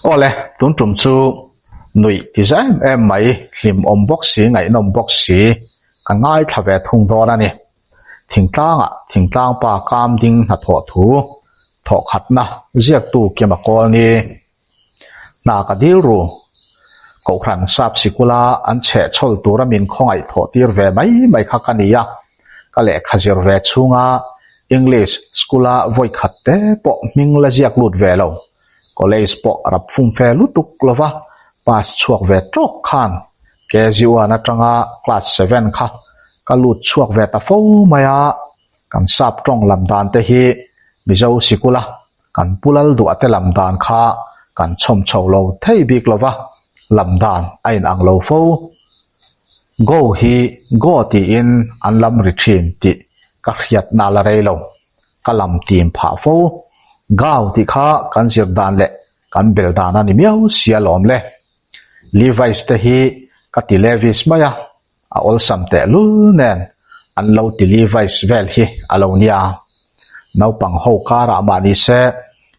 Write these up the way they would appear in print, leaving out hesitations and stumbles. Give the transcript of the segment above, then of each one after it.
Awle, tun tum chu nuih ti za em em mai, hlimawm bawk si, ngaihnawm bawk si, ka ngaithla ve thung dawn a ni. Thingtlangah thingtlang pa kam ding hnathawh thu thawhkhatna ziaktu Kima kawl ni. Hna ka dil ru. Kohhran sap sikula an chheh chhawl tura min khawngaih thawh tir ve mai mai kha ka ni a. Ka lehkha zir ve chhunga English school-a vawi khat te pawh hming la ziak lut ve lo. College pawh rap fum fe lutuk lova pass chhuak ve tawk khan KG1 atanga class seven kha ka lut chhuak ve ta fo mai a, kan sap tawng lam dan te hi Mizo sikula kan pu lal duah te lam dan kha kan chhawm chho lo thei bik lova lam dan a inang lo fo. Go hi go tiin an lam ri thin tih ka hriatna la rei lo. Ka lam tim phah fo. Gau tih kha kan zir dan leh kan bel dan a ni miau sia lawm le. Levi's te hi ka ti Levis mai a, a awlsam teh lul nen an lo ti Levi's vel hi a lo nia. Naupang ho karah mah ni se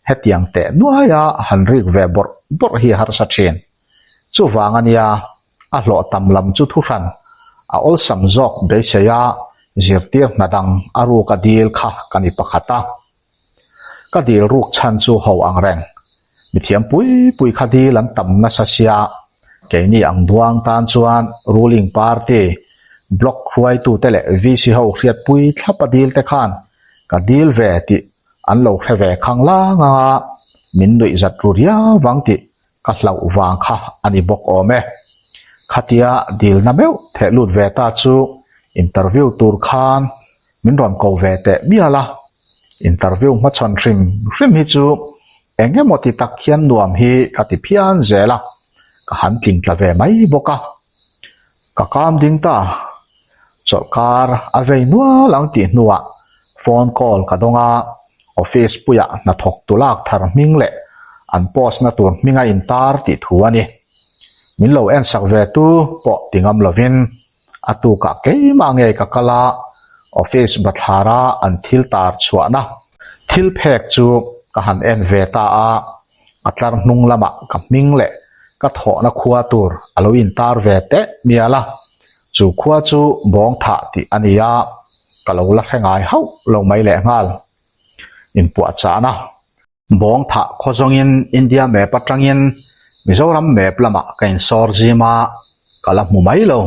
hetiang teh nuaia han rik ve bawrh bawrh hi a harsa thin. Chuvang a nia, a hlawh tam lam chu thuhran a awlsam zawk beisei a zirtir hna dang a ruk a dil kha ka ni pakhat a. Ka dil ruk chhan chu ho ang reng. Mithiam pui pui kha dil an tam nasa sia, keini ang duang tan chuan ruling party, block hruaitute leh VC ho hriatpui thlap a dil te khan ka dil ve tih an lo hre ve khang lang ang a, min nuihzat ru riau vang tih ka hlauh vang kha a ni bawk awm e. Khatia dilna meuh theh lut ve ta chu interview tur khan min rawn ko ve teh mial a. Interview hmachhawn hrim hrim hi chu eng emaw ti tak hian nuam hi ka ti phian zel a, ka han tling tla ve mai bawk a. Ka kam ding ta, chawlhkar a vei nual ang tih hnuah phone call ka dawng a, office puiah hnathawk tu lak thar hming leh an post na tur hming a intar tih thu a ni. Min lo ensak ve tu pawh ti ngam lovin a tukah keimah ngei ka kal a, office bathlara an thil tar chhuahna thil phek chu ka han en ve ta a. A tlar hnung lamah ka hming leh ka thawhna khua tur a lo intar ve teh mial a, chu khua chu bawng thah tih a ni a, ka lo la hre ngai hauh lo mai leh nghal. Inpuahchahna. Bawng thah khaw zawngin India map atangin Mizoram map lamah ka insawr zim a, ka la hmu mai lo.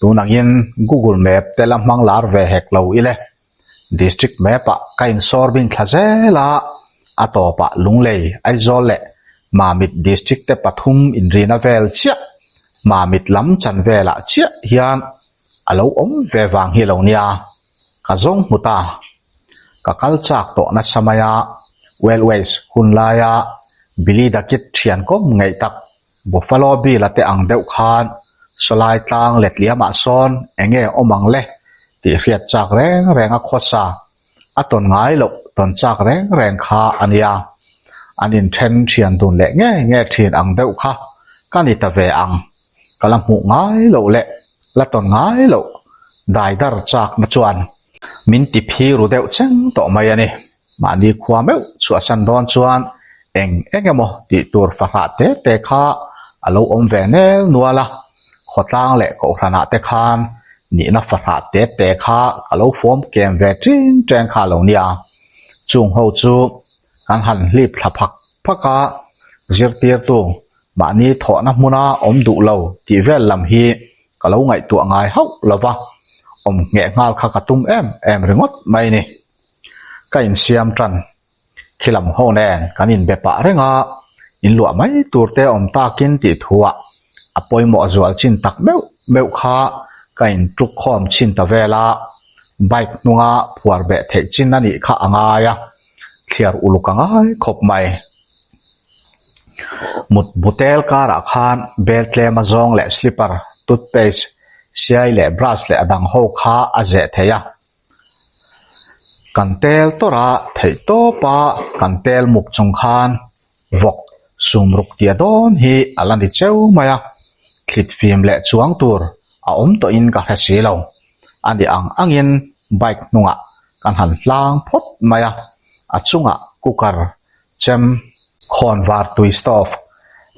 Tunangin Google map te la hmang lar ve hek lo ile. District map ah ka insawr bing thla zel a, a tawpah Lunglei, Aizawl leh Mamit District te pathum inrina vel chiah, Mamit lam chan velah chiah hian a lo awm ve vang hi lo nia, ka zawng hmu ta. Ka kal chak tawh nasa mai a, Railways hun laia Billy the Kid thian kawm ngeih tak Buffalo Bill-a te ang deuh khan sawlai tlang letliamah sawn eng nge awm ang le tih hriat chak reng reng a khawsa a tawn ngai loh tawn chak reng reng kha a nia. An inthen thian dun leh nge nge thin ang deuh kha ka ni ta ve ang. Ka la hmuh ngai loh leh la tawn ngai loh daidar chakna chuan min ti phi ru deuh cheng tawh mai a ni. Mahni khua meuh chhuahsan dawn chuan eng eng emaw tih tur fahrah te te kha a lo awm ve nel nual a, khawtlang leh kohhranah te khan nihna fahrah te te kha ka lo fawm kem ve ṭin ṭeng kha a lo nia. Chung ho chu kan han hlip thla phak phak a, zirtirtu mahni thawhna hmuna awm duh lo tih vel lam hi ka lo ngaihtuah ngai hauh lo va, awm ngheh nghal kha ka tum em em ringawt mai ni. Ka insiam tan. Khilam ho nen kan inbe pah reng a, inluah mai tur te awm takin tih thuah a pawimawh zual chin tak meuh meuh kha ka intuk khawm chhin ta vel a, bike hnunga phuar beh theih chin a nih kha a ngai a, thliar uluk a ngai khawp mai. Mut butel karah khan bel tlem a zawng leh slipper, toothpaste, siai leh brush leh a dang ho kha a zeh thei a. Kan tel tawrh a, theih tawp a kan tel muk chung khan vawk sum ruk tia dawn hi a la ni cheu mai a, thlit fim leh chuang tur a awm tawhin ka hre si lo. A ni ang angin bike hnungah kan han hlang phawt mai a, a chungah cooker, chem, khawnvar tui stove.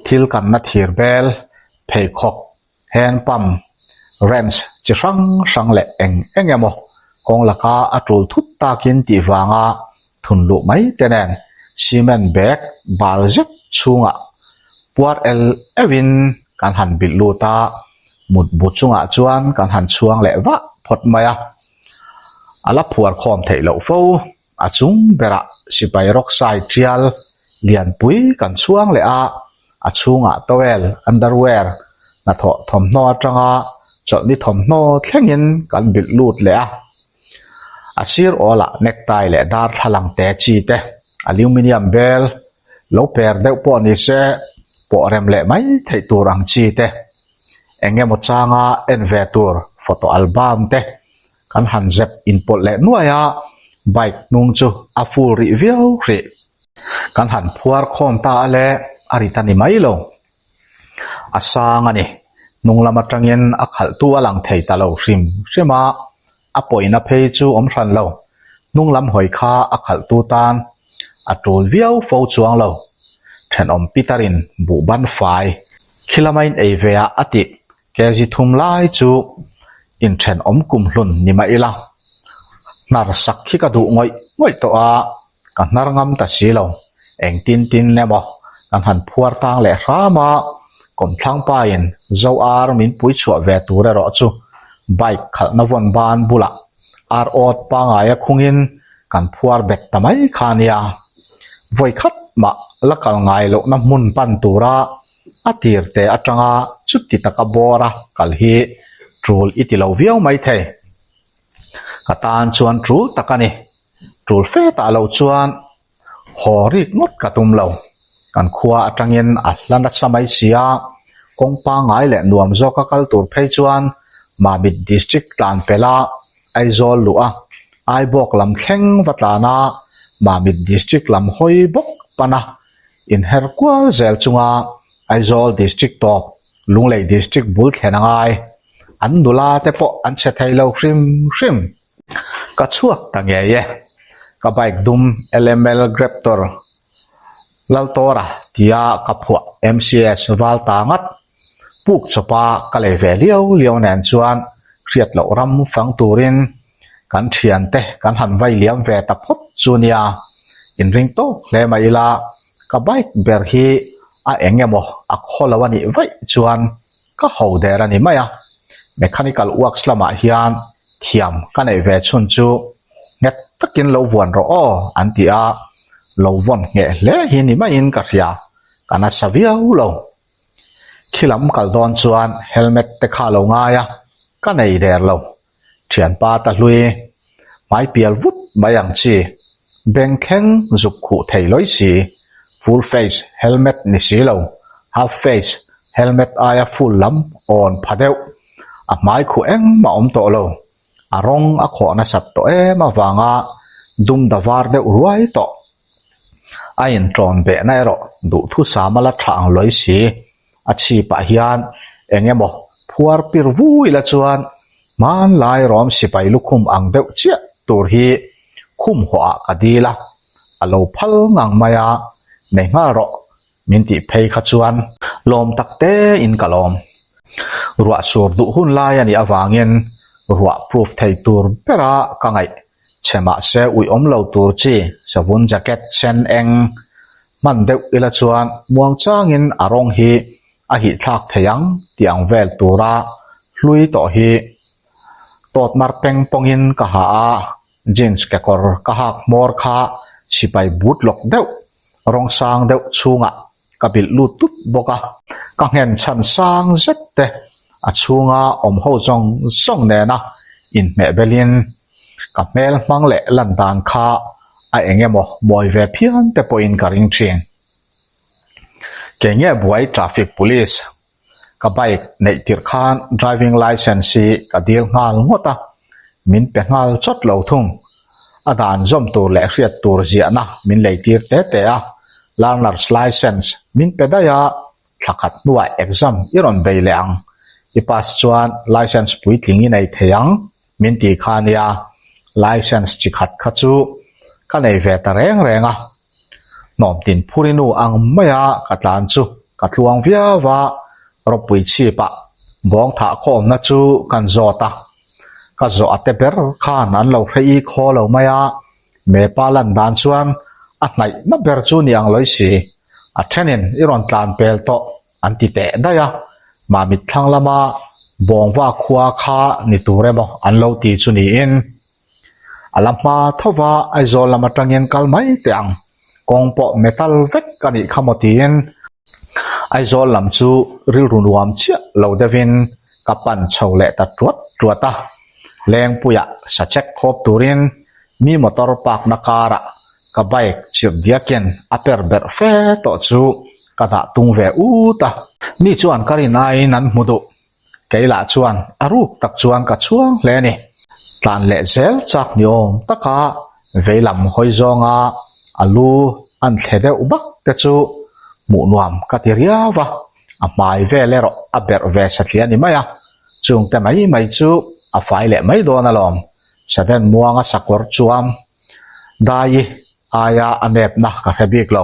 Thil kanna thir bel, pheikhawk, hand pump, wrench chi hrang hrang leh eng eng emaw kawng laka a tul thut takin tih vanga thun luh mai te nen cement bag bal zet chhungah puar el euhin kan han bilh lut a, mutbu chungah chuan kan han chhuang leh vah phawt mai a, a la phuar khawm theih loh fo. A chung berah sipai rawksai tial lianpui kan chhuang leh a, a chhungah towel, underwear, hnathawh thawmhnaw atanga chawlhni thawmhnaw thlengin kan bilh lut leh a. A sir awlah necktie leh darthlalang te chi te, aluminium bel lo per deuh pawh ni se pawh rem leh mai theih tur ang chi te, eng emaw changa en ve tur photo album te Kan han zep inpawlh leh nuai a, bike hnung chu a full rih viau hrih. Kan han phuar khawm ta a le, a rit a ni mai lo. A sang a ni, hnung lam atangin a khalhtu a lang thei ta lo hrim hrim a, a pawina phei chu awm hran lo. Hnung lam hawi kha a khalhtu tan a tul viau fo chuang lo. Thenawm Peter-in buhban fai khi lama in ei ve ah a tih Kg thum lai chu inthenawm kumhlun ni mah ila, hnar sak khi ka duh ngawih ngawih tawh a, ka hnar ngam ta si lo. Engtin tin emaw kan han phuar tang leh hram a, kawmthlang pain zo ar min pui chhuah ve tur erawh chu bike khalhna vawn ban bulah ar awt pangaia khungin kan phuar bet ta mai kha nia. Vawi khat mah la kal ngai lohna hmun pan tura A tir te atanga chuti taka bawra kal hi tul i ti lo viau mai thei. Ka tan chuan tul tak a ni. Tul fe tah lo chuan haw rik ngawt ka tum lo. Kan khua atangin a hla nasa mai si a, kawng pangngai leh nuam zawka kal tur phei chuan Mamit District tlan pela Aizawl luh a, Aibawk lam thleng va tlan a, Mamit District lam hawi bawk pan a, Inher kual zel chunga Aizawl District tawp Lunglei District bul thlen a ngai. An nula te pawh an chhe thei lo hrim hrim. Ka chhuak ta ngei e. Ka bike dum LML Graptor Laltora tia ka phuah MCS val ta ngat. Puk chawpa ka lei ve liau liau nen chuan hriat loh ram fang turin kan thiante kan han vai liam ve ta phawt chu nia. Inring tawk hle mai ila ka bike ber hi a eng emaw a khaw lo a nih vaih chuan ka ho der a ni mai a. Mechanical works lamah hian thiam ka neih ve chhun chu nghet takin lo vuan rawh aw an ti a, lo vawn ngheh hle hi ni maiin ka hria, ka nasa viau lo. Khi lam kal dawn chuan helmet te kha lo ngai a, ka nei der lo. Thianpa ta hlui, hmai pial vut mai ang chi, beng thleng zuk khuh thei lawi si, full face helmet ni si lo, half face helmet aia full lam awn pha deuh, a hmai khuh engmah awm tawh lo, a rawng a khawh nasat tawh em avanga dum da var deuh ruai tawh. A inṭawn behna erawh duhthusam a la ṭha ang lawi si. A chhipah hian eng emaw phuar pir vui la chuan hmanlai rawm sipai lukhum ang deuh chiah tur hi khum hawhah ka dil a, a lo phal ngang mai a, nei nghal rawh min tih phei kha chuan lawm tak tein ka lawm. Ruah sur duh hun lai a nih avangin ruah proof thei tur bera ka ngaih che mahse uiawm lo tur chi savun jacket sen eng hman deuh ila chuan muangchangin a rawng hi a hihthlak thei ang tih ang vel tura hlui tawh hi tawt mar peng pawngin ka ha a, jeans kekawr ka hak hmawr kha sipai but lawk deuh rawng sang deuh chhungah ka bilh lut tut bawk a, ka nghen chhan sang zet te a chhunga awm ho zawng zawng nena inhmeh belin ka hmel hmang leh lan dan kha a eng emaw mawi ve phian te pawhin ka ring thin. Kei nge buai traffic police ka bike neih tirh khan driving licence hi ka dil nghal ngawt a, min pe nghal chawt lo thung. A dan zawm tur leh hriat tur ziahna min lei tir te te a, learner's licence min pe daih a, thla khat hnuah exam i rawn bei leh ang, i pass chuan licence puitling i nei thei ang min ti kha nia, licence chi khat kha chu ka nei ve ta reng reng a, hnawm tin phurinu ang maia ka tlan chu. Ka tluang viau a, ropui chhipah bawng thah khawmna chu kan zawt a. Ka zawh a te ber khan an lo hre i khaw lo mai a, mepa lan dan chuan a hnaihna ber chu ni ang lawi si. A thenin i rawn tlan pel tawh an ti teh daih a, Mamit thlang lama bawngva khua kha ni tur emaw an lo ti chu niin a la hma tho va, Aizawl lam atangin kal mai teh ang, kawng pawh metal vek a nih kha maw tiin Aizawl lam chu rilru nuam chiah lo deuhin ka pan chho leh ta tuat tuat a, Lengpuiah sachek khawp turin mi motor park na karah ka bike chirh diakin a per berh fe tawh chu ka dah tung ve ut a. Mi chuan ka rin aiin an hmu duh. Kei lah chuan a ruk tak chuan ka chhuang hle a ni. Tlan leh zel chak ni awm taka veilam hawi zawnga a lu an thle deuh bak te chu hmuh nuam ka ti riau a, a hmai vel erawh a berh ve satliah a ni mai a, chungte mai mai chu a fai leh mai dawn alawm. Saden muanga sakawr chuam dai aia a nepna ka hre bik lo.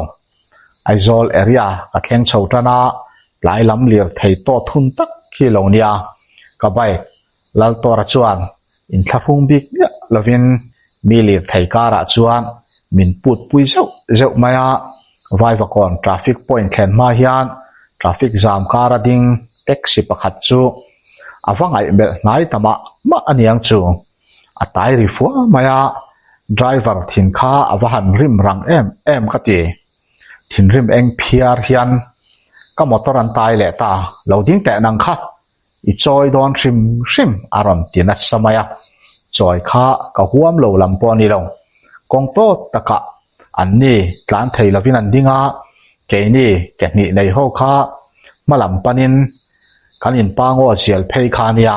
Aizawl area ka thleng chho tan a, tlai lam lirthei tawt hun tak khi lo nia. Ka bike Laltawra chuan inthlahrung bik miah lovin mi lirthei karah chuan min put pui zeuh zeuh mai a, Vaivakawn traffic point thlen hma hian traffic jam kara ding taxi pakhat chu a va ngaihmelh hnai ta mah mah a niang chu. A tai ri fua mai a, driver thin kha a va han rim rang em em ka ti. Thinrim eng phiar hian ka motor an tai leh ta, lo ding teh nang kha, i chawi dawn hrim hrim a rawn ti nasa mai a, chawi kha ka huam lo lam pawh a ni lo. Kawng tawt takah an ni tlan thei lovin an ding a, keini ke hnih nei ho kha hma lam panin kan inpangaw zial phei kha a nia.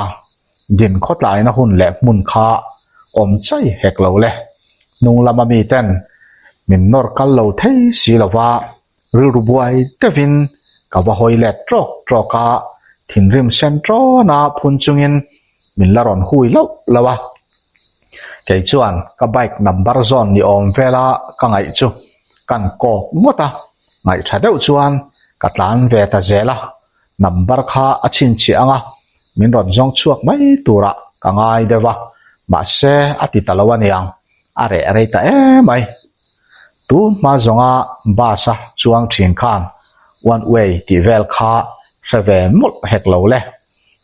Din khawtlaina hun leh hmun kha awm chai hek lo le. Hnung lama miten min nawr kal lo thei si lo va, rilru buai deuhin ka va hawi let trawk trawk a, thinrim sen tawna phun chungin min la rawn hui loh loh a. Kei chuan ka bike number zawn ni awm vela ka ngaih chu kan kawk ngawt a, ngaih tha deuh chuan ka tlan ve ta zel a. Number kha a chhinchhiah ang a, min rawn zawng chhuak mai turah ka ngai deuh a, mahse a ti ta lo a niang, a reh rei ta em mai. Tun hma zawnga bus a chuang thin khan one way tih vel kha hre ve mawlh hek lo le.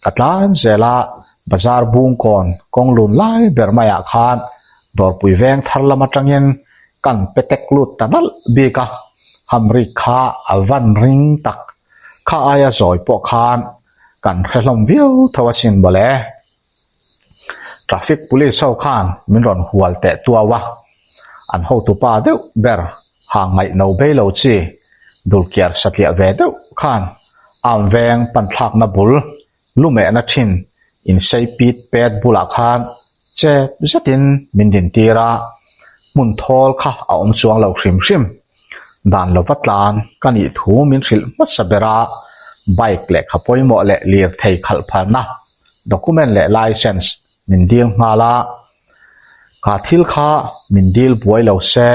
Ka tlan zel a, bazar bungkawn kawng lun lai ber maiah khan dawrpui veng thar lam atangin kan petek lut ta nalh bik a, hamrik kha a van ring tak. Kha aia zawi pawh khan kan hre hlawm viau tho asin mawle. Traffic police ho khan min rawn hual teh tuau a, an hotupa deuh ber ha ngaih no bei lo chi dulkiar satliah ve deuh khan arm veng panthlakna bul lumehna thin insei pit pet bulah khan chep zetin min dintir a, hmun thawl kha a awm chuang lo hrim hrim. Dan lova tlan ka nih thu min hrilh hmasa ber a, bike lehkha pawimawh leh lirthei khalh phalna document leh licence min dil nghal a, ka thil kha min dil buai lo se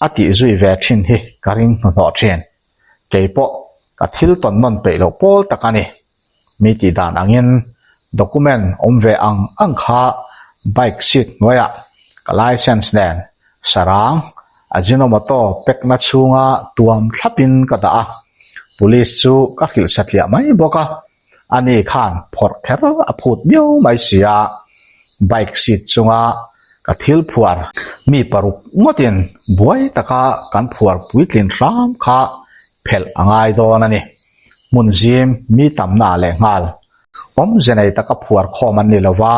a tih zui ve thin hi ka ring hnuhnawh thin. Kei pawh ka thil tawn nawn peih loh pawl tak a ni. Mi tih dan angin document awm ve ang ang kha bike seat hnuaiah ka licence nen sarang Ajinomoto pekna chhunga tuam thlapin ka dah a, police chu ka hrilh satliah mai bawk a, ani khan phawrh kher a phut miau mai si a, bike seat chunga ka thil phuar mi paruk ngawtin buai taka kan phuar puitlin hram kha phelh a ngai dawn a ni. Hmun zim mi tamna leh nghal awmze nei taka phuar khawm an ni lo va,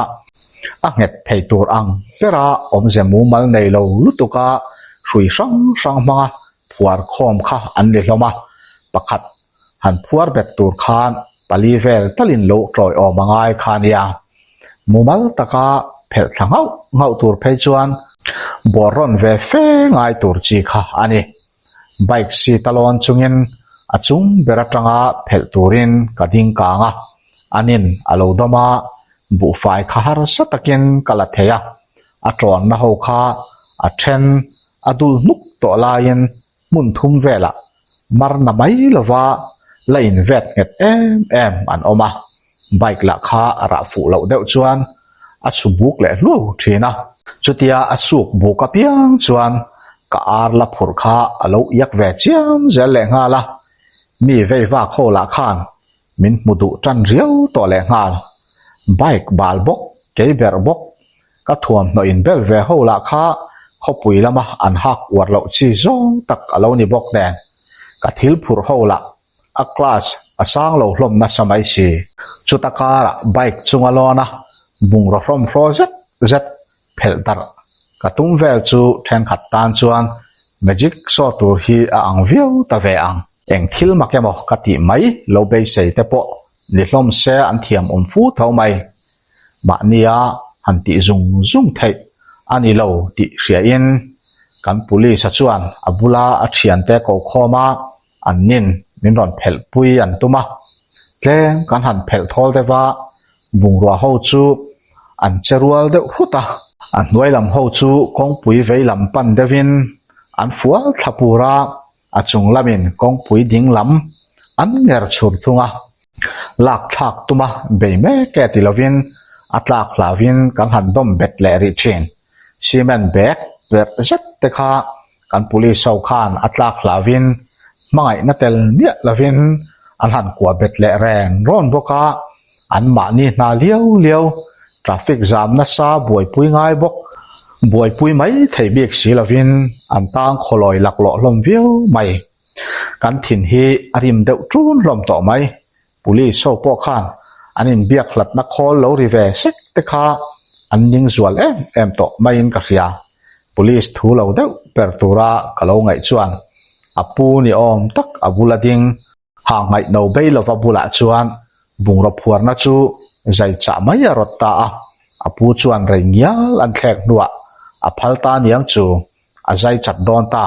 a nghet thei tur ang bera awmze mumal nei lo lutuka hrui hrang hrang hmanga phuar khawm kha an ni hlawm a, pakhat han phuar bet tur khan pali vel talin lo tawiawm a ngai kha a nia. Mumal taka phelh thla nghauh nghauh tur phei chuan bawr rawn ve fe ngai tur chi kha a ni. Bike seat a lawn chungin a chung ber atanga phelh turin ka ding kang a, anin a lo dawm a, buhfai kha harsa takin ka la thei a, a tawnna ho kha a then a dul hnuk tawh laiin hmun thum velah mar na mai lova la invet nghet em em an awm a, bike lah kha a rah fuh loh deuh chuan a su buk leh hluau thin a. Chutia a suk buk apiang chuan ka ar la phurh kha a lo iak ve chiam zel leh nghal a, mi vei vak ho lah khan min hmu duh tan riau tawh leh nghal. Bike bal bawk, kei berh bawk, ka thuamhnaw inbel ve ho lah kha khawpui lama an hak uar loh chi zawng tak a lo ni bawk nen, ka thil phurh ho lah a class a sang lo hlawm nasa mai si. Chuta karah bike chunga lawn a bungraw hlawmhraw zet zet phelh darh ka tum vel chu thenkhat tan chuan magic show tur hi a ang viau ta ve ang. Eng thil mak emaw ka tih mai lo beisei te pawh ni hlawm se an thiam awm fu tho mai. Mahnia han tih zung zung theih a ni lo tih hriain kan police-a chuan a bula a thiante ko khawm a, an nin min rawn phelh pui an tum a. Tlem kan han phelh thawl deuh a, bungrua ho chu an che rual deuh hrut a. A hnuai lam ho chu kawngpui vei lam pan deuhin an fual thla pur a, a chung lamin kawngpui ding lam an nger chhur thung a. Lak thlak tuma bei mek e ti lovin a tlak hlauhin kan han dawm bet leh rih thin. Cement bag perh zet te kha kan police ho khan a tlak hlauhin hmangaihna tel miah lovin an han kuah bet leh reng rawn bawk a, an mahni hna liau liau traffic zam nasa buaipui ngai bawk buaipui mai thei bik si lovin an tang khawlawi laklawh hlawm viau mai. Kan thin hi a rim deuh ṭun hlawm tawh mai. Police ho pawh khan an inbiak hlatna khawl lo ri ve sek te kha an ning zual em em tawh maiin ka hria. Police thu lo deuh ber tura ka lo ngaih chuan a pu ni awm tak a bula ding ha ngaih no bei lova bulah chuan bungraw phuarna chu zai chah mai a rawt ta a, a pu chuan rei ngial an thlek hnuah a phal ta niang chu a zai chat dawn ta,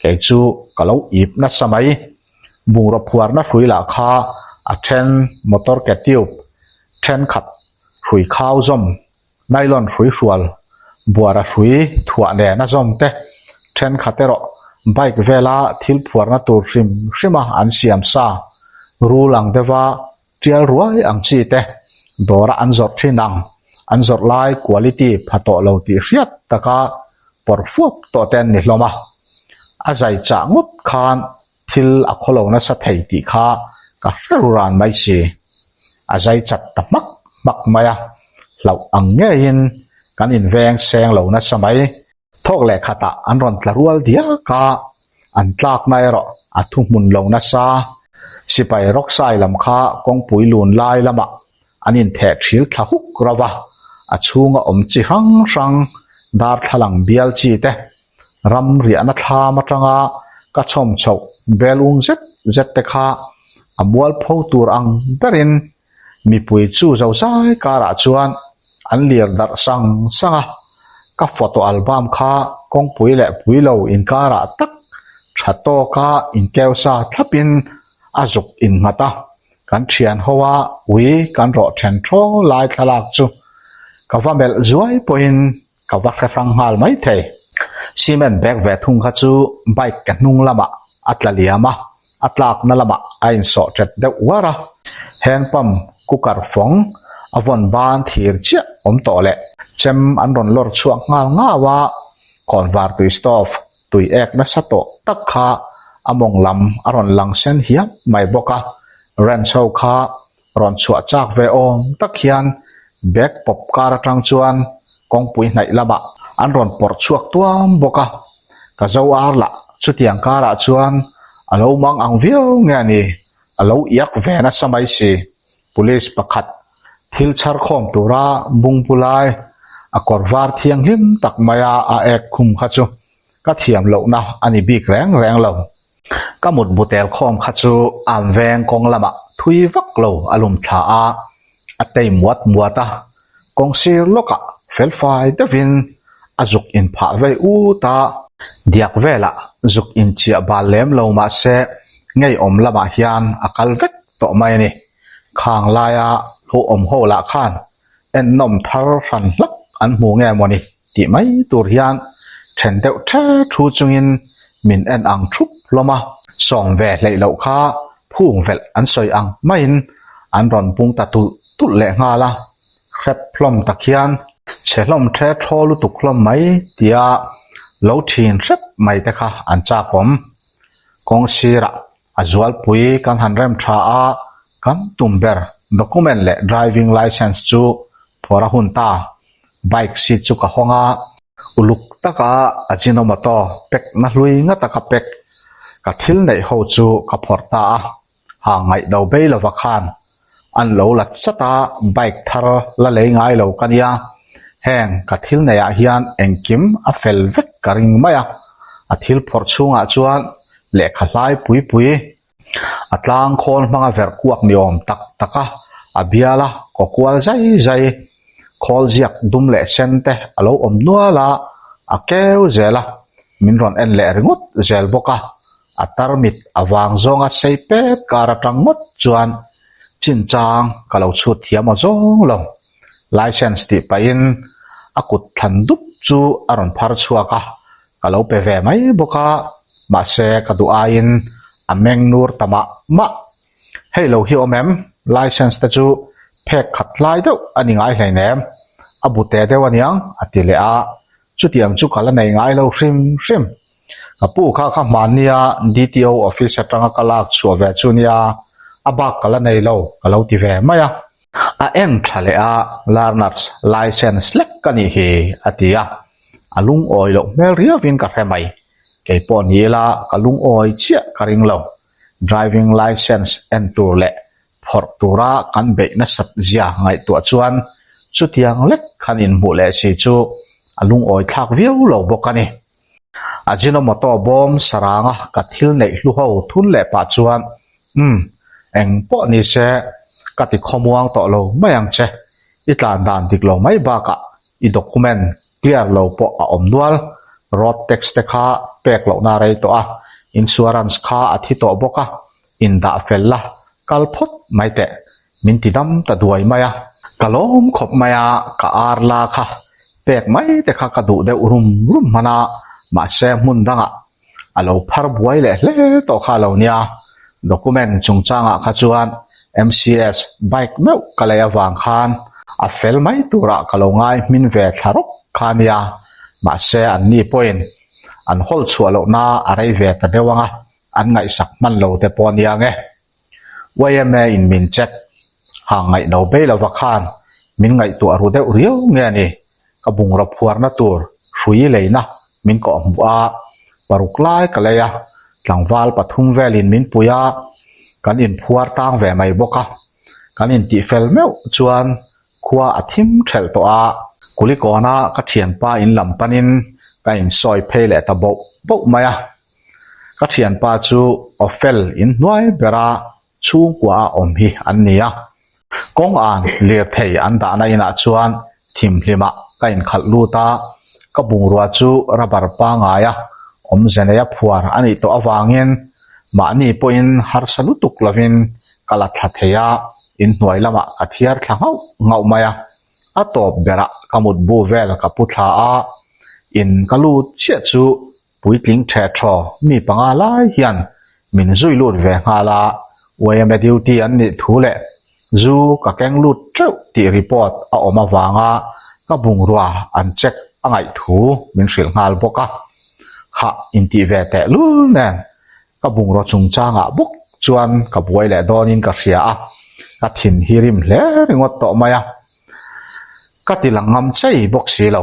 kei chu ka lo ip nasa mai. Bungraw phuarna hrui lah kha a then motor ke tube thenkhat hrui khau zawm, nylon hrui hrual buara hrui thuah nen a zawm te, thenkhat erawh bike vela thil phuarna tur hrim hrima an siam sa, rul ang deuha Tial ruai ang chi te dawra an zawrh thin ang, an zawrh lai quality pha tawh lo tih hriat taka pawr fuap tawh te an ni hlawm a. A zai chah ngawt khan thil a khawlo nasa thei tih kha ka hre ru ran mai si. A zai chat ta hmak hmak mai a, hlauh ang ngeiin kan inveng seng lo nasa mai. Thawk leh khatah an rawn tla rual diak a, an tlakna erawh a thuhmun lo nasa. Sipai rawksai lam kha kawngpui lun lai lamah an intheh thil thla huk rauh a, a chhunga awm chi hrang hrang darthlalang bial chi te, ram riahna thlam atanga ka chhawm chhoh bel ung zet zet te kha a mualpho tur ang berin Mipui chu zozai karah chuan an lir darh sang sang a, ka photo album kha kawngpui leh puilo inkarah tak tha tawka inkeu sa thlapin a zuk innghat a, kan thian ho a ui kan rawh then thaw lai thlalak chu ka va melh zuai pawhin ka va hre hrang nghal mai thei. Cement bag ve thung kha chu bike ke hnung lamah a tla liam a, a tlakna lamah a insawh ṭet deuh uar a. Hand pump cooker fawng a vawn ban thir chiah awm tawh leh chem an rawn lawr chhuak nghal ngau a, khawnvar tui stove tui ek nasa tawh tak kha a mawng lam a rawn lang sen hiam mai bawk a, wrench ho kha rawn chhuah chak ve awm tak hian bag pawp kar atang chuan kawngpui hnaih lamah an rawn pawrh chhuak tuam bawk a, ka zo ar lah chutiang karah chuan a lo mang ang viau nge a ni, a lo iak ve nasa mai si. Police pakhat thil chhar khawm tura bungbu lai a kawr var thianghlim tak maia a ek khum kha chu ka thiam lohna a ni bik reng reng lo. Ka mut bu tel khawm kha chu an veng kawng lamah thui vak lo a lum thla a, a tei muat muat a, kawng sir lawkah felfai deuhin a zuk inphah vei ut a. Diak velah zuk inchiah bal lem lo mah se ngeiawm lamah hian a kal vek tawh mai a ni. Khang laia lo awm ho lah khan ennawm thar hran hlak an hmu nge mawni tih mai tur hian then deuh the thu chungin min en ang thup hlawm a. Sawm ve hleih loh kha. Phung velh an sawi ang maiin an rawn bung ta tulh tulh leh nghal a, hrep hlawm tak hian chhe hlawm the thaw lutuk hlawm mai tia lo thin hrep mai te kha an chakawm. Kawng sirah a zualpui kan han rem tha a, kan tum ber document leh driving licence chu phawrh a hun ta. Bike seat chu ka hawng a, uluk taka Ajinomoto pack na hlui ngata ka pack ka thil neih ho chu ka phawrh ta a, ha ngaih do bei lova khan an lo la chat a, bike thar la lei ngai lo ka nia, heng ka thil neih ah hian engkim a fel vek ka ring mai a, a thil phawrh chhungah chuan lehkha hlai pui pui A tlang khawl hmanga verh kuak ni awm tak tak a, a bial a, kaw kual zai zai. Khawl ziak dum leh sen te a lo awm nual a, a keu zel a, min rawn en leh ringawt zel bawk a. A tarmit a vang zawnga sei pet kar atang ngawt chuan chinchang ka lo chhut thiam aw zawng lo. Licence tih pahin a kut thlan dup chu a rawn phar chhuak a, Ka lo pe ve mai bawk a, mahse ka duh aiin a meng nur ta mah mah. Hei lo hi awm em? Licence te chu phek khat hlai deuh a ni ngai hleinem, a bu te deuh aniang a ti leh a, chutiang chu ka la nei ngai lo hrim hrim. Ka pu kha kha hmannia DTO office atanga ka lak chhuah ve chu nia, a bak ka la nei lo ka lo ti ve mai a. A en tha leh a, learners licence lek ka nih hi a ti a. A lungawi loh hmel riauin ka hre mai. Kei pawh ni ila ka lungawi chiah ka ring lo. Driving licence en tur leh phawrh tura kan beih nasat zia ngaihtuah chuan chutiang lek khan inhmuh leh si chu a lungawi thlak viau lo bawk a ni. Ajinomoto bawm saranga ka thil neih hlu ho thun leh pah chuan Umm, eng pawh ni se ka ti khawmuang tawh lo mai ang che. I tlan dan dik lo mai bakah i document clear lo pawh a awm nual. Road tax te kha pek lohna rei tawh a, insurance kha a thi tawh bawk a, indah fel la, kal phawt mai teh. Min ti dam ta duai mai a. Ka lawm khawp mai a, ka ar la kha pek mai te kha ka duh deuh rum rum hman a, mahse hmun dangah a lo phar buai leh hle tawh kha lo nia. Document chungchangah kha chuan MCS bike meuh ka lei avang khan a fel mai turah ka lo ngai hmin ve thla rawk kha nia. Mahse anni pawhin an hawl chhuah lohna a rei ve ta deuh ang a, an ngaihsak hman lo te pawh nia nge. YMA in min check ha ngaihno bei lova khan min ngaihtuah ru deuh riau nge a ni. Ka bungraw phuarna tur hrui leina min kawh hmuh a, paruk lai ka lei a, tlangval pathum velin min pui a, kan inphuar tang ve mai bawk a. Kan intihfel meuh chuan khua a thim thelh tawh a, Kulikawna ka thianpa in lam panin ka insawi phei leh ta boh boh mai a. Ka thianpa chu Awfel inhnuai bera chhungkua a awm hi an ni a. Kawng an lirthei an dahna inah chuan thimhlimah ka inkhalh lut a, ka bungrua chu rubber pangaia awmze neia phuar a nih tawh avangin mahni pawhin harsa lutuk lovin ka la thla thei a, inhnuai lamah ka thiar thla nghauh nghauh mai a. A tawp berah ka mutbu vel ka pu thla a, in ka lut chiah chu Puitling ṭhe ṭhaw mi panga lai hian min zui lut ve nghal a, yma duty an nih thu leh zu ka keng lut ṭeuh tih report a awm avanga ka bungrua an check a ngaih thu min hrilh nghal bawk a. Hah intih ve teh lul nen ka bungraw chungchangah bawk chuan ka buai leh dawnin ka hria a, ka thin hi rim hle ringawt tawh mai a, ka ti lang ngam chei bawk si lo.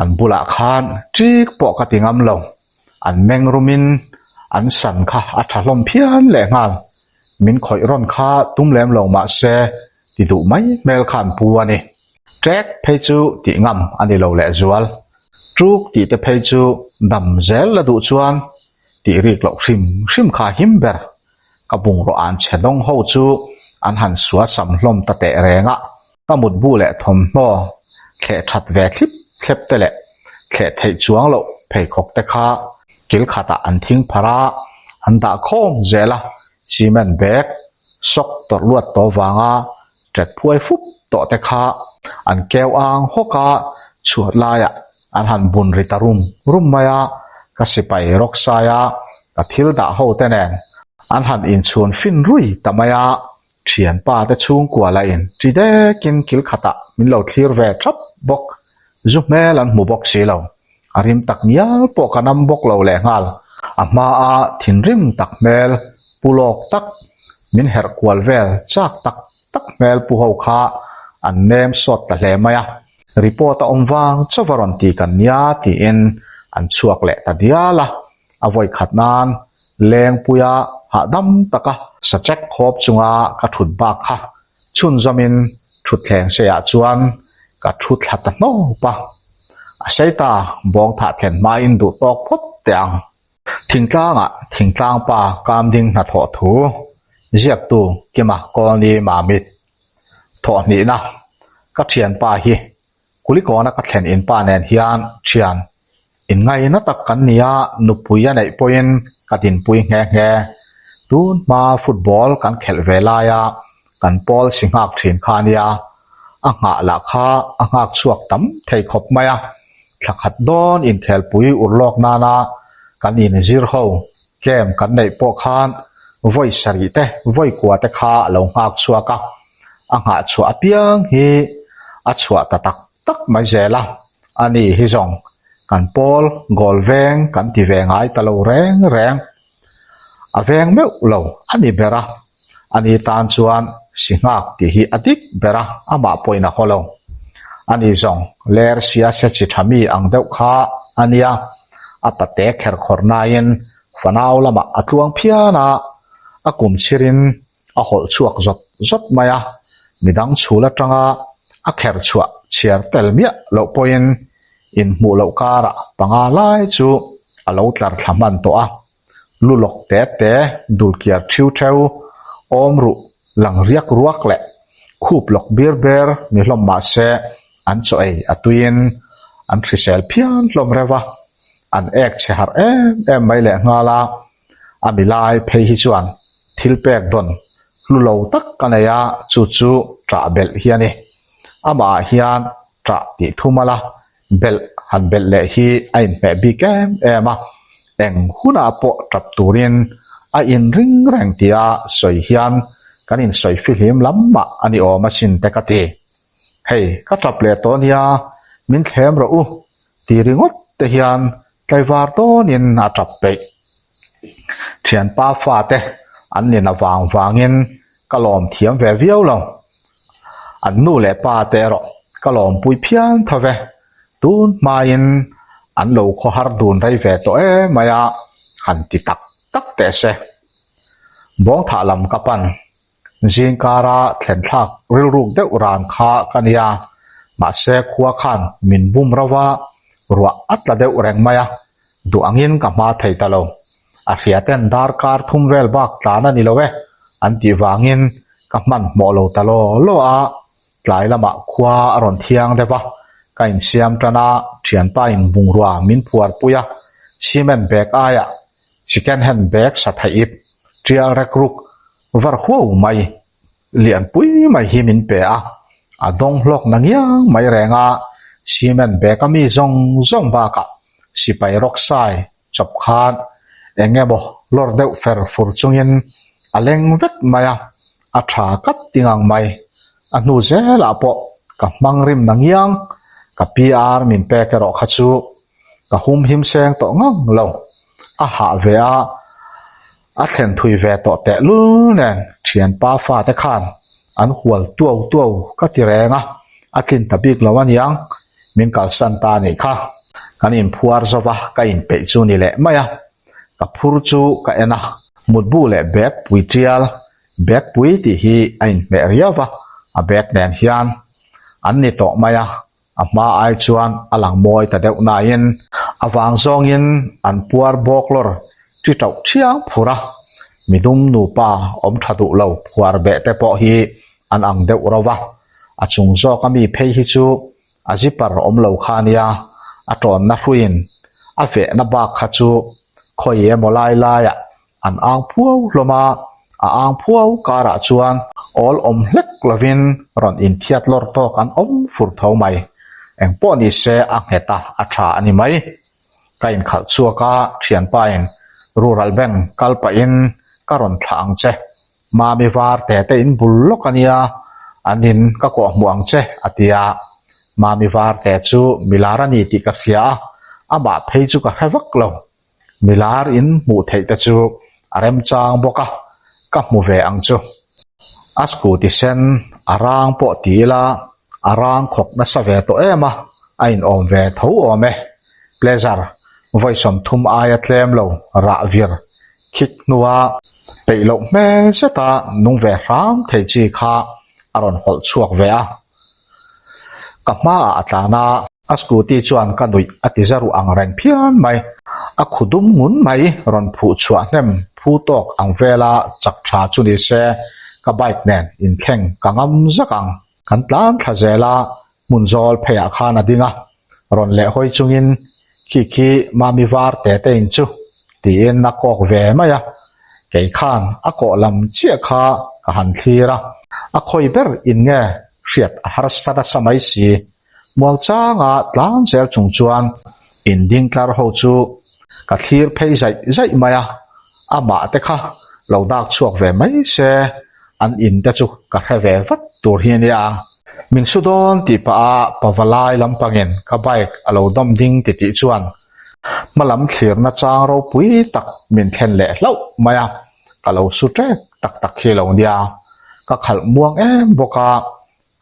An bulah khan ṭik pawh ka ti ngam lo. An meng rumin an san kha a ṭha hlawm phian lehnghal. Min khawih rawn kha tum lem lo mah se ti duh mai hmel kha an pu a ni. Ṭek phei chu tih ngam a ni lo lehzual. Ṭuk tih te phei chu dam zel la duh chuan tih rik loh hrim hrim kha him ber. Ka bungraw an chhe dawng ho chu an han sual sam hlawm ta teh reng a. Ka mutbu leh thawmhnaw thleh that ve thlip thlep te leh thleh theih chuang loh pheikhawk te kha kil khatah an thing pharh a, an dah khawm zel a, cement bag sawk tawrh luat tawh vanga ṭet phuai fup tawh te kha an keu ang hawk a, chhuat laiah an han bun ri ta rum rum mai a, ka sipai rawk sai a, ka thil dah ho te nen. An han inchhun fin rui ta mai a, thianpa te chhungkua lahin ṭi dekin kil khatah min lo thlir ve ṭhap bawk. Zu hmel an hmu bawk si lo. A rim tak ngial pawh ka nam bawk lo lehnghal. A hmaa thinrim tak hmel, pu lawk tak, min herh kual vel chak tak tak hmel pu ho kha an nem sawt ta hle mai a. Report a awm vang chauh a rawn ti kan nia tiin an chhuak leh ta dial a. A vawi khat nan Lengpuia hahdam taka sachek khawp chunga ka thut bak kha chhunzawmin thutthleng seiah chuan ka thu thla ta hnawp a. A sei ta, bawng thah thlen hmain duh tawk phawt teh ang. Thingtlangah thingtlang pa Kamding hnathawh thu ziaktu Kima Kawlni Mamit thawhhnihna ka thianpa hi Kulikawna ka thlen in pa nen hian thian inngaina tak kan ni a, nupui a neih pawhin ka dinpui nghe nghe. Tun hma football kan khelh ve laia kan pawl si nghak thin kha a nia, a nghah lah kha a nghak chhuak tam thei khawp mai a, thla khat dawn inkhelpui urlawk nana kan inzir ho camp kan neih pawh khan vawi sarih te vawi kua te kha a lo nghak chhuak a. A nghah chhuah apiang hi a chhuah ta tak tak mai zel a, a ni hi zawng kan pawl goal veng kan ti ve ngai ta lo reng reng. A veng meuh lo a ni ber a, a ni tan chuan si nghak tih hi a dik ber a, amah pawhin a haw lo. A ni zawng ler sia se chi tha mi ang deuh kha a nia, a pate kher khawr naiin fanau lamah a tluang phian a, a kum chhirin a hawlh chhuak zawt zawt mai a, midang chhul atanga a kher chhuah chhiar tel miah loh pawhin inhmuh loh karah panga lai chu a lo tlar thla hman tawh a, lu lawk te te dul kiar thiu theu, awm ruh lang riak ruak leh khup lawk bir ber ni hlawm mah se an chaw ei a tuiin an hrisel phian hlawm reuh a, an ek chhe harh em em mai lehnghal a. A mi lai phei hi chuan thil pek dawn hlu lo tak ka nei a, chu chu ṭah belh hi a ni. Amahah hian ṭah tih thu mal a, belh han belh leh hi a inhmeh bik em em a, eng hunah pawh ṭap turin a inring reng tia sawi hian kan insawi fihlim lam mah a ni awm asin te ka ti. Hei, ka ṭap leh tawh nia, min thlem rawh u ti ringawt te hian Tlaivar dawnin a tap peih. Thianpa fate an nin avang vangin ka lawm thiam ve viau lo. An nu leh pa te erawh ka lawmpui phian tho ve. Tun hmain an lo khawhar dun rei ve tawh emai a, han ti tak tak teh se. Bawngthah lam ka pan. Zingkara thlen thlak rilruk deuh ran kha ka nia, mahse khua khan min bum rauh a, ruah a tla deuh reng mai a, duh angin ka hma thei ta lo. A hria ten darkar thum vel bak tlan a ni lo e, an tih vangin ka hmanhmawh lo ta law law a, tlai lamah khua a rawn thiang deuh a, ka insiam tan a, thianpa in bungrua min phuarpui a, cement bag aiah second hand bag sa theih ip tial rek ruk Var huau mai, lianpui mai hi min pe a, a dawng hlawk na ngiang mai reng a, cement bag a mi zawng zawng bakah sipai rawksai chawp khan eng emaw lawr deuh fer fur chungin a leng vek mai a, a tha kat ting ang mai. A hnu zelah pawh ka hmang rim na ngiang, ka PR min pek erawh kha chu Ka hum him seng tawh ngang lo. A hah ve a, a thlen thui ve tawh teh lul nen thianpa fate khan an hual tuau tuau ka ti reng a, a tlin ta bik lo aniang, min kalsan ta anih kha. Kan inphuar zo va, ka inpeih chu ni leh mai a, ka phur chu ka en a, mutbu leh bag pui tial, bag pui tih hi a inhmeh riau va, a bag nen hian an ni tawh mai a, A hma ai chuan a lang mawi ta deuh nain a vang zawngin an puar bawk lawr ṭi ṭauh ṭhiang phur a, midum nupa awm ṭha duh lo phuar beh te pawh hi an ang deuh ro va, a chung zawk a mi phei hi chu a zipper awm lo kha a nia, a ṭawnna hruiin a vehna bak kha chu khawi emaw lai laiah An ang phuau hlawm a, a ang phuau karah chuan awl awm hlek lovin rawn inthiat lawr tawk an awm fur tho mai. Eng pawh ni se a nghet a, a tha a ni mai. Ka inkhalh chhuak a, thianpain Rural Bank kal pahin Ka rawn thlah ang che. Mami var te te in bul lawk a nia, an in ka kawh hmuh ang che, a ti a. Mami var te chu milar a ni tih ka hria a, amah phei chu ka hre vak lo. Milar in hmuh theih te chu a remchang bawk a, ka hmu ve ang chu. A scooty sen a rang pawh ti ila a rang khawk nasa ve tawh em a, a inawm ve tho awm e. Pleasure, vawi 30 aia tlem lo rah vir khik hnua peih loh hmel zeta nung ve hram thei chi kha a rawn hawlh chhuak ve a. Ka hmaah a tlan a, a scooty chuan ka nuih a ti za ruh ang reng phian mai. A khu dum ngun mai rawn phuh chhuah hnem phu tawk ang vela chak tha chu ni se ka bike nen inthleng ka ngam zak ang. Kan tlan thla zel a, hmun zawl pheiah khan a ding a, rawn leh hawi chungin khi khi Mami var te te in chu tiin a kawk ve mai a, kei khan a kawh lam chiah kha ka han thlir a, a khawi ber in nge hriat a harsa nasa mai si, muangchanga tlan zel chung chuan in ding tlar ho chu ka thlir phei zaih zaih mai a, amah te kha lo dak chhuak ve mai se an in te chu ka hre ve vat tur hi a nia. Min su dawn tih pah a pavalai lampangin ka bike a lo dawm ding ti tih chuan hma lam thlirna chang ropui tak min thlen leh hlauh mai a, ka lo su ṭek tak tak hi lo nia. Ka khalh muang em bawk a,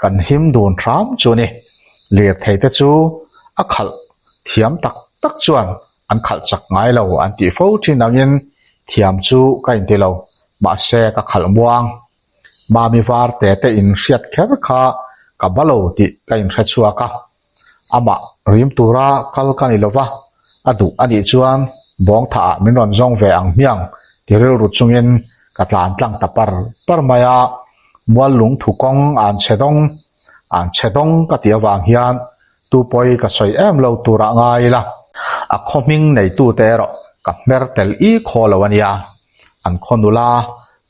kan him dun hram chu a ni. Lirthei te chu a khalh thiam tak tak chuan an khalh chak ngai lo an tih fo thin angin thiam chu ka inti lo, mahse ka khalh muang. Mami var te te in hriat kher kha ka ba lo tih ka inhre chhuak a, amah rim tura kal ka ni lova, a duh a nih chuan bawng thah ah min rawn zawng ve ang hmiang ti rilru chungin ka tlan tlang ta par par mai a, mual lung thu kawng an chhe dawng an chhe dawng ka tih avang hian Tu pawi ka sawi em lo turah ngai ila, a khaw hming neitute erawh ka hmer tel i khaw lo a nia. An khaw nula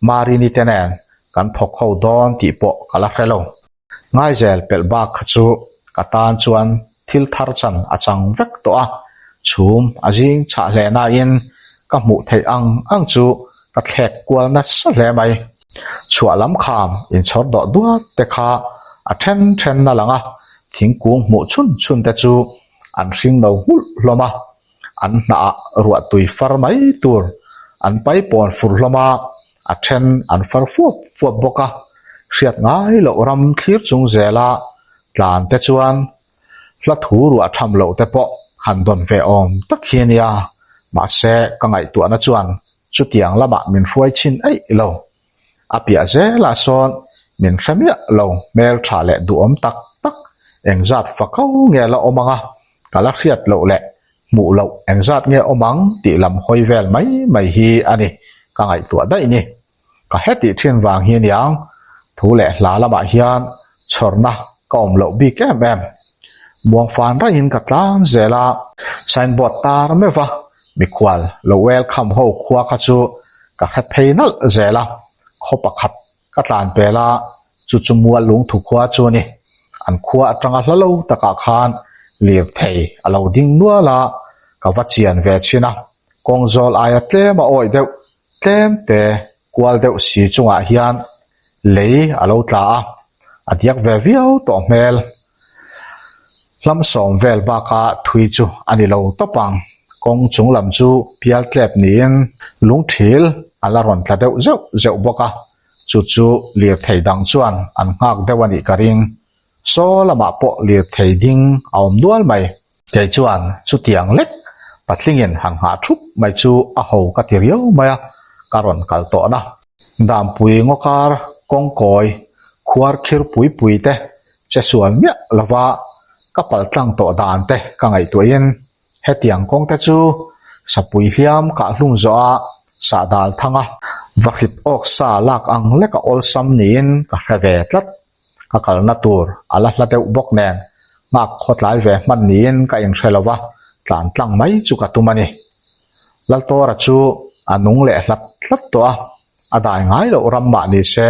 Marini te nen kan thawk ho dawn tih pawh ka la hre lo. Ngaizel pelh bak kha chu ka tan chuan thil thar chan a chang vek tawh a, chhum a zing chhah hle nain ka hmuh theih ang ang chu ka thlek kual nasa hle mai. Chhuah lam kham inchhawr dawh duat te kha a then then a lang a, thingkung hmuh chhun chhun te chu an hring no nghulh hlawm a, an hnah ah ruah tui far mai tur an pai pawn fur hlawm a, a then an far fuap fuap bawk a, hriat ngai loh ram thlir chung zela tlan te chuan hla thu ruah tham loh te pawh han dawn ve awm tak hi a nia, mahse ka ngaihtuahna chuan Chutiang lamah min hruai chhin eih lo. A piah zelah sawn min hre miah lo hmel tha leh duhawm tak tak engzat fa ko nge la awm ang a, ka la hriat loh leh hmuh loh engzat nge awm ang tih lam hawi vel mai mai hi a ni ka ngaihtuah daih ni. Ka hetih thin vang hi aniang thu leh hla lamah hian chhawrna ka awm loh bik em em. Muangfan raihin ka tlan zel a, signboard tar meuh va Mikhual lo welcome ho khua kha chu ka hre phei nalh zel a, khaw pakhat ka tlan pel a, chu chu mual lungthu khua chu a ni. An khua atanga hla lo takah khan lirthei a lo ding nual a, ka va chian ve chhin a, kawng zawl aia tlem a awih deuh tlem te kual deuh si chungah hian lei a lo tla a, a diak ve viau tawh hmel. Hlam sawm vel baka thui chu a ni lo tawp ang. Kawng chung lam chu pial tlep niin lungthil a la rawn tla deuh zeuh zeuh bawk a, chu chu lirthei dang chuan an nghak deuh a nih ka ring. Saw lamah pawh lirthei ding a awm nual mai. Kei chuan chutiang lek patlingin han nghah thup mai chu a ho ka ti riau mai a, ka rawn kal tawhna. Dampui ngawkar kawngkawi khuar khir pui pui te che sual miah lova ka pal tlang tawh dan te ka ngaihtuahin hetiang kawng te chu sapui hliam kah hlum zawh a sahdal thanga vahrit awk sa lak ang leka awlsam niin ka hre ve tlat. Ka kalna tur a la hla deuh bawk nen nghak khawtlai ve hman niin ka inhre lo va, tlan tlang mai chu ka tum a ni. Laltawra chu a nung leh hlat hlat tawh a, a dai ngai loh ram mah ni se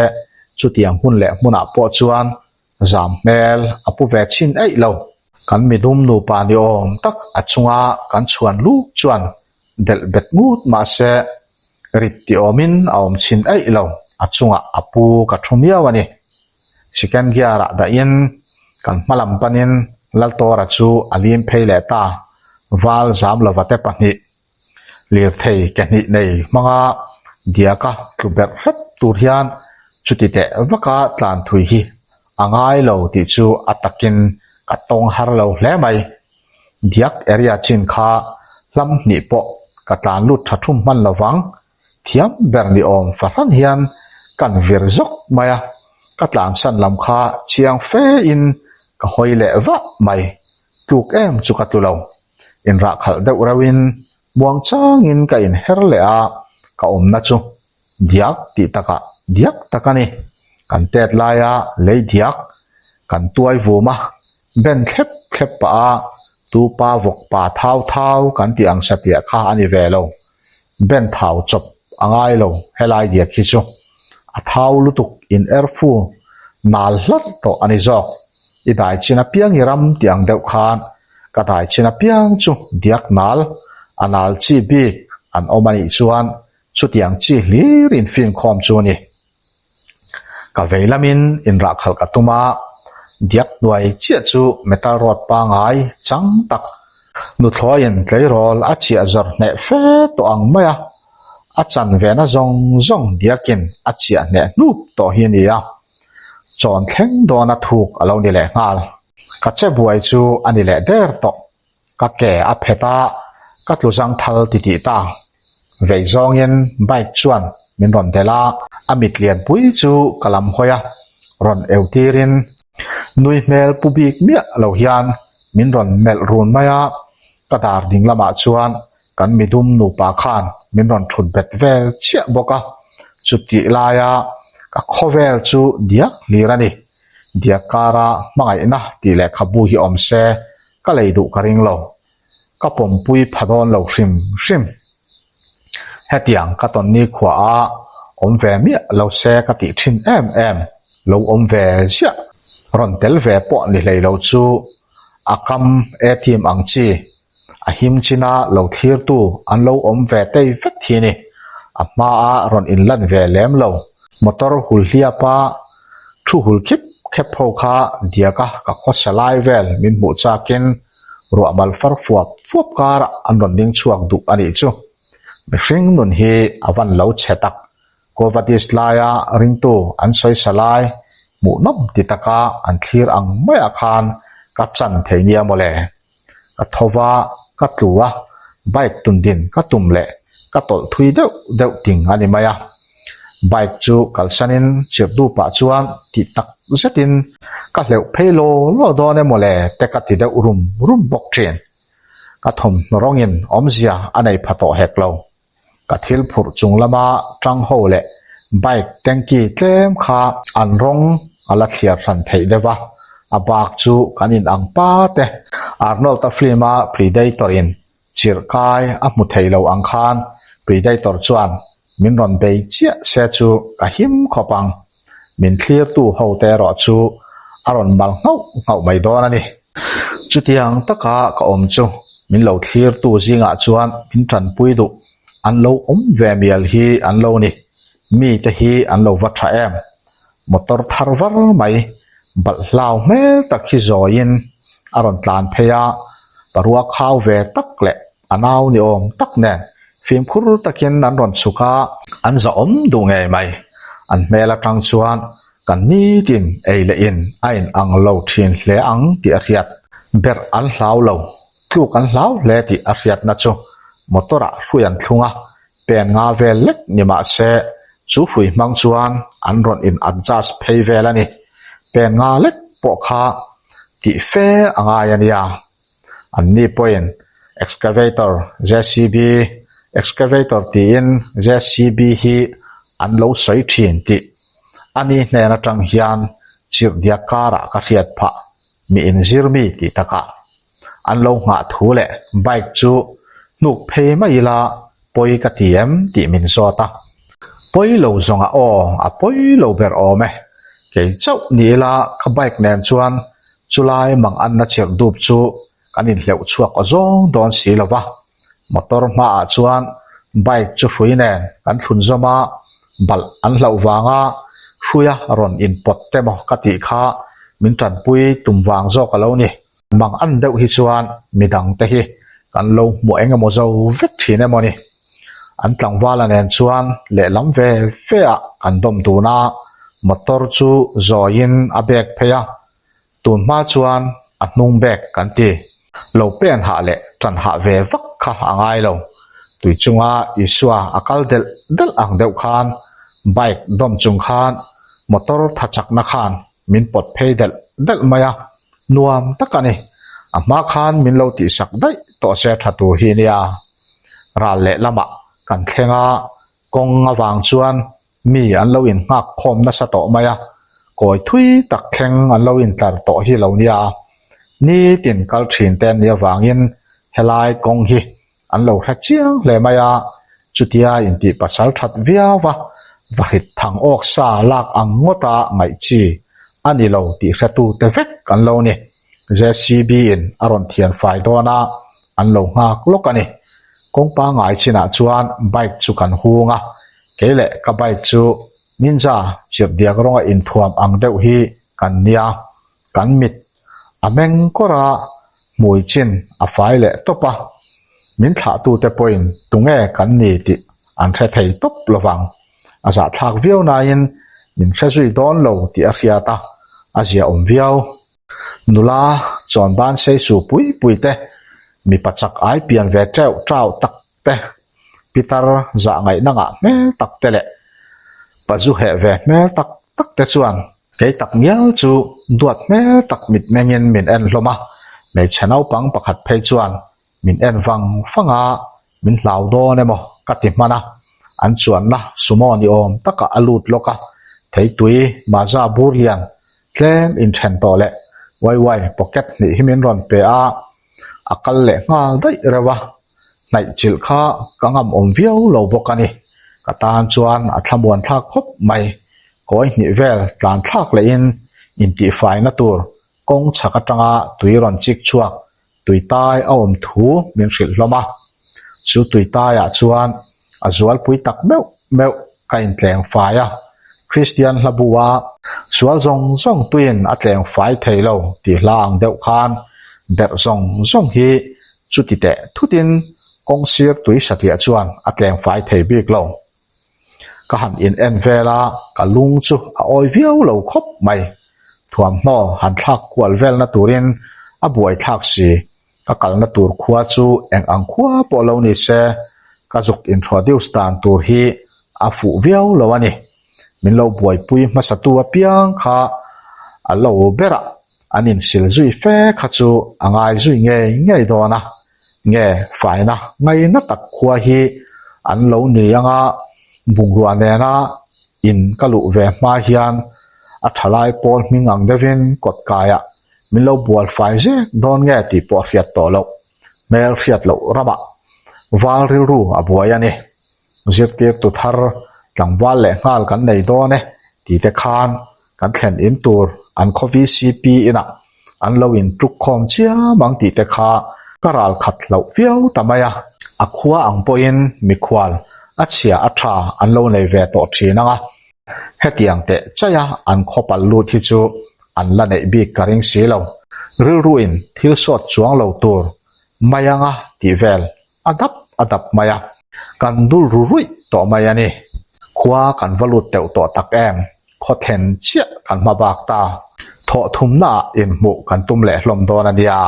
chutiang hun leh hmunah pawh chuan zam hmel a pu ve chhin eih lo. Kan midum nupa ni awm tak a chunga kan chhuan luk chuan delh bet ngut mah se. Rit ti awmin a awm chhin eih lo, a chungah a pu ka thu miau a ni. Second gear ah dahin kan hma lam panin Laltawra chu a lim phei leh ta, val zam lova te pahnih lirthei ke hnih nei hmanga diaka tlu berh hrep tur hian chuti teh vaka tlan thui hi a ngai lo tih chu a takin ka tawng har lo hle mai. Diak area chin kha hlam hnih pawh ka tlan lut tha thum hman lo vang, thiam ber ni awm fahran hian kan vir zawk mai a, ka tlansan lam kha chiang fe in ka hawi leh vah mai, tluk em chu ka tlu lo. Inrah khalh deuh reuh in muang chang in ka inher leh a, ka awmna chu diak tih takah diak tak a ni. Kan tet laia lei diak kan tuai vum a, ben thlep thlep pah a, tupa vawk pa thau thau kan tih ang satliah kha a ni ve lo. Ben thau chawp a ngai lo helai diak hi chu. A thau lutuk in erfu nal hlarh tawh a ni zawk. I dai chin apiang i ram tih ang deuh khan ka dai chin apiang chu diak nal a nal chi bik an awm a nih chuan Chutiang chi hlir in fimkhawm chu a ni. Ka vei lamin inrah khalh ka tum a, diak hnuai chiah chu metal rod pangai chang tak nuthlawiin tleirawl a chiah zawr hneh fe tawh ang mai a, a chan vena zawng zawng diakin a chiah hneh hnup tawh hi a ni a, chawn thleng dawna thuk a lo ni leh nghal. Ka che buai chu a ni leh der tawh. Ka ke a phet a, ka tlu zang thal ti tih ta. Vei zawngin bike chuan min rawn delh a, a mit lianpui chu ka lam hawi a, rawn eu tirin nui hmel pu bik miah lo hian min rawn melh run mai a, ka dar ding lamah chuan kan midum nupa khan min rawn thut bet vel chiah bawk a, chutih laia ka khawvel chu diak hlir a ni. Diak kara hmangaihna tih lehkhabu hi awm se Ka lei duh ka ring lo. Ka pawmpui pha dawn lo hrim hrim. Hetiang ka tawn ni khua a awm ve miah lo se ka tih thin em em lo awm ve ziah. Rawn tel ve pawh ni hlei lo chu a kam e team ang chi a him china lo thlirtu an lo awm ve tei vek hi ni. A hma a rawn inlan ve lem lo. Motor hul hliapa Thu hul khep khep ho kha diaka ka khawsa lai vel min hmuh chakin ruah mal far fuap fuap karah an rawn ding chhuak duh a nih chu. Mihring nun hi a van lo chhe tak. Kovadis laia ringtu an sawisa lai hmuhnawm ti taka an thlir ang maiah khan ka chan thei nia mawle. Ka tho va, ka tlu a, bike tundin ka tum leh ka tawlh thui deuh deuh ting a ni mai a. Bike chu kalsanin chirh pah chuan tih tak zetin ka hleuh phei law law dawn emaw le te ka ti deuh rum rum bawk thin. Ka thawmhnaw rawngin awmzia a nei pha tawh hek lo. Ka thil phurh chung lama tang ho leh bike tanky tlem kha an rawng a la thliar hran theih deuh a, a bak chu kan in ang pa te. Arnold-a film-a Predator in chirh kai a hmu thei lo ang khan Predator chuan min rawn bei chiah se chu ka him khawp ang. Min thlirtu ho te erawh chu a rawn mal nghauh nghauh mai dawn a ni. Chutiang taka ka awm chu min lo thlirtu zingah chuan min tanpui duh an lo awm ve mial hi an lo ni. Mite hi an lo va tha em? Motor thar var mai balh hlau hmel tak hi zawiin a rawn tlan phei a, parua khau ve tak leh a nau ni awm tak nen fimkhur takin an rawn chhuk a, an zahawm duh ngei mai. An hmel atang chuan kan nitin ei leh in a in ang lo thin hle ang tih a hriat. Berh an hlau lo, tluk an hlau hle tih a hriatna chu motor ah hrui an thlung a, pen nga vel lek ni mah se chu hrui hmang chuan an rawn in adjust phei vel a ni. Pen nga lek pawh kha tih fe a ngai a nia. Anni pawhin excavator JCB, excavator tiin JCB hi an lo sawi thin tih a ni hnen atang hian chirhdiak karah ka hriat phah mi inzir mi tih takah an lo nghah thu leh bike chu hnuk phei mai ila pawi ka ti em tih min zawt a. Pawi lo zawngah aw a pawi lo ber awm e. Kei chauh ni ila ka bike nen chuan chulai mang anna chirh dup chu kan inhleuh chhuak aw zawng dawn si lo va. Motor hmaah chuan Bike chu hrui nen kan thlun zawm a, balh an hlauh vanga hruia rawn inpawt te maw ka tih kha min tanpui tum vang zawk a lo ni. Mang an deuh hi chuan midang te hi kan lo hmuh eng emaw zo vek thin emaw ni. An tlangvala nen chuan lehlam ve ve ah kan dawm dun a, motor chu zawiin a bag phei a, tun hma chuan a hnung bag kan ti. Lo pen hah leh tan hah ve vak kha a ngai lo. Tui chunga Isua a kal delh delh ang deuh khan bike dawm chung khan motor tha chakna khan min pawt phei delh delh mai a, nuam tak a ni. A hma khan min lo tihsak daih tawh se tha tur hi nia. Ral leh lamah kan thleng a, kawng avang chuan mi an lo innghak khawm nasa tawh mai a, kawi thui tak thleng an lo intlar tawh hi lo nia. Nitin kal thin te an nih avangin helai kawng hi An lo hre chiang hle mai a, chutia intih pasal that viau va, vahrit thang awk sa lak ang ngawta ngaih chi a ni lo tih hretute vek an lo ni. JCB in a rawn thian fai dawn a, an lo nghak lawk a ni. Kawng pangngai chinah chuan bike chu kan hung a, kei leh ka bike chu Ninja chirhdiak rawnga inthuam ang deuh hi kan nia. Kan mit a meng kawr a, hmui chin a fai leh tawp a, min thlahtute pawhin tunge kan ni tih an hre thei tawp lovang. A zahthlak viau nain min hre zui dawn lo tih a hriat a, a ziaawm viau. Nula chawnban sei su pui pui te, mipa chak ai pian ve teuh tau tak te, pitar zah ngaihna ngah hmel tak te leh pazu heh ve hmel tak tak te chuan kei tak ngial chu duat hmel tak mitmengin min en hlawm a, hmeichhe naupang pakhat phei chuan min en vang vang a, min hlau dawn emaw ka ti hman a, an chuanna sumo ni awm takah a lut lawk a, theitui maza bur lian tlem inthen tawh leh waiwai pocket hnih hi min rawn pe a, a kal leh nghal daih reuh a. Hnaih chilh kha ka ngam awm viau lo bawk a ni. Ka tan chuan a thlamuan thlak khawp mai. Kawi hnih vel tlan thlak lehin intihfaina tur kawng chhak atanga tui rawn chik chhuak tuitai a awm thu min hrilh hlawm a. Chu tuitaiah chuan a zualpui tak meuh meuh ka intleng fai a. Kristian hla bu-a sual zawng zawng tuiin a tleng fai thei lo tih hla ang deuh khan berh zawng zawng hi Chuti teh thutin kawng sir tui satliah chuan a tleng fai thei bik lo. Ka han in en vel a, ka lung chu a awi viau lo khawp mai. Thuamhnaw han thlak kual velna turin a buai thlak si. Ka kalna tur khua chu eng ang khua pawh lo ni se, ka zuk introduce dan tur hi a fuh viau lo a ni. Min lo buaipui hmasatu apiang kha a lo berah an insil zui fe kha chu a ngai zui ngei ngei dawn a, nge faina ngaina tak khua hi an lo ni anga bungrua nena in ka luh ve hma hian a thalai pawl hming ang deuhin kawt kaiah min lo bual fai zek dawn nge tih pawh a hriat tawh loh. Hmel hriat loh ramah val rilru a buai a ni. Zirtirtu thar tlangval leh nghal kan nei dawn e tih te khan kan thlen in tur an khaw VCP inah an lo in tuk khawm chiam ang tih te kha ka ral khat hlauh viau ta mai a. A khua ang pawhin mikhual a chhia a tha an lo nei ve tawh thin ang a, hetiang teh chaia an khaw pal lut hi chu an la neih bik ka ring si lo. Rilruin thil sawt chuang lo tur mai anga tih vel A dap a dap mai a, kan dul ru ruih tawh mai a ni. Khua kan va lut teuh tawh tak em, khaw thlen chiah kan hma bak ta. Thawh thumnaah inhmuh kan tum leh hlawm dawn a nia.